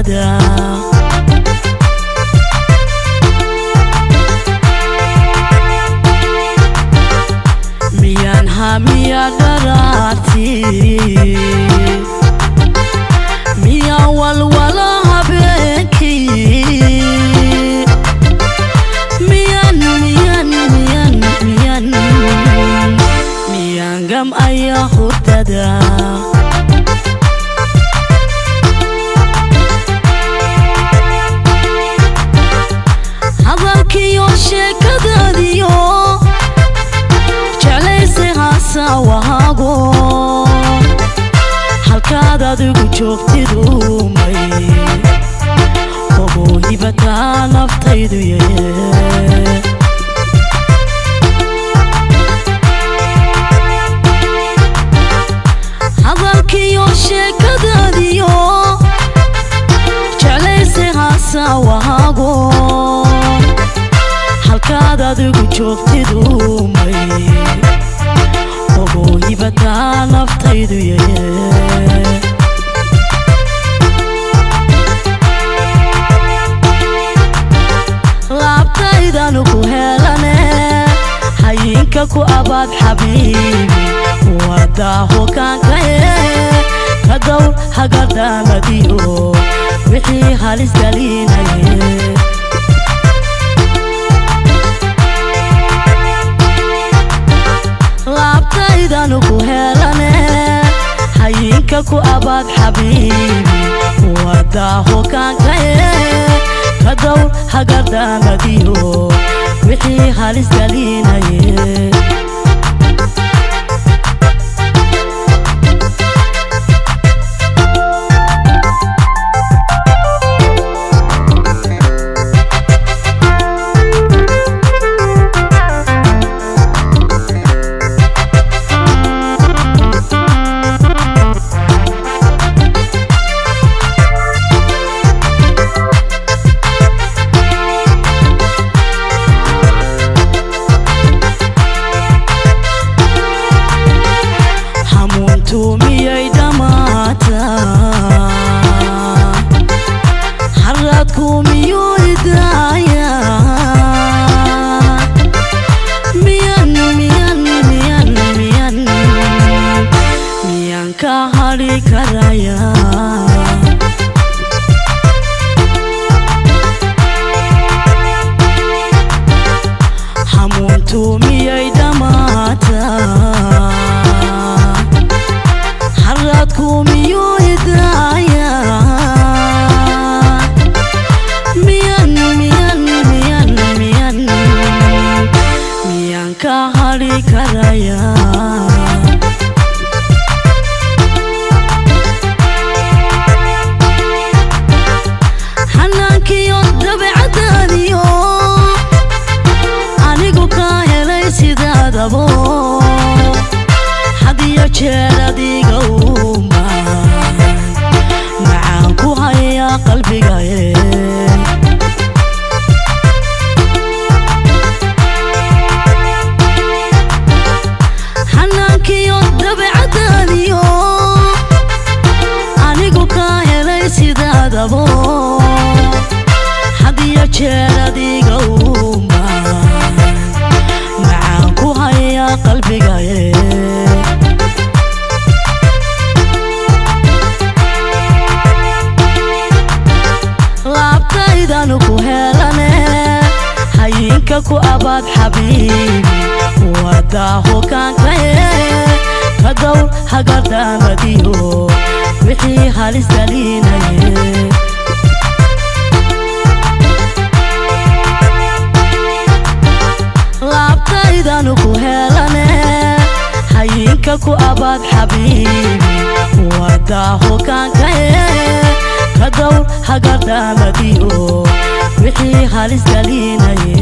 hurdada miyaan hamiya dharaarti miyaan walwala habeenkii miyaan miyaan miyaan miyaan miyaan gam ayaa hurdada hadalkiyo sheekadaadiyo jeclaysay haasawahaago halkaad adigu joogtidumay ogo hibataa naftaydu yee hadalkiyo sheekadaadiyo jeclaysay haasawahaago halkaad adigu joogtidumay ogo hibataa naftaydu yee laabtaydanu ku helane hayinka ku abaad xabiibi wadaa hogaankaye ka dowr hagardaamadiyo wixii halis galinaye laabtaydanu ku helane hayinka ku abaad xabiibi wadaa hogaankaye ka dowr hagardaamadiyo wixii halis galinaye miyay dhamaataa xaraadku miyuu idaayaa miyaan miyaan miyaan miyaan miyaan ka hadhi karayaa hamuuntu miyay dhamaataa xaraadku miyuu idaayaa miyaan miyaan miyaan miyaan miyaan ka hadhi karayaa xanaankiyo dabeecadaadiyo anigu kaa helay sidaadabo hadiyo jeer adiga umaan macaan ku hayaa qalbigaye xanaankiyo dabeecadaadiyo anigu kaa helay sidaadabo hadiyo jeer adiga umaan macaan ku hayaa qalbigaye laabtaydanu ku helane hayinka ku abaad xabiibi wadaa hogaankaye ka dowr hagardaamadiyo wixii halis galinaye laabtaydanu ku helane hayinka ku abaad xabiibi wadaa hogaankaye ka dowr hagardaamadiyo wixii halis galinaye.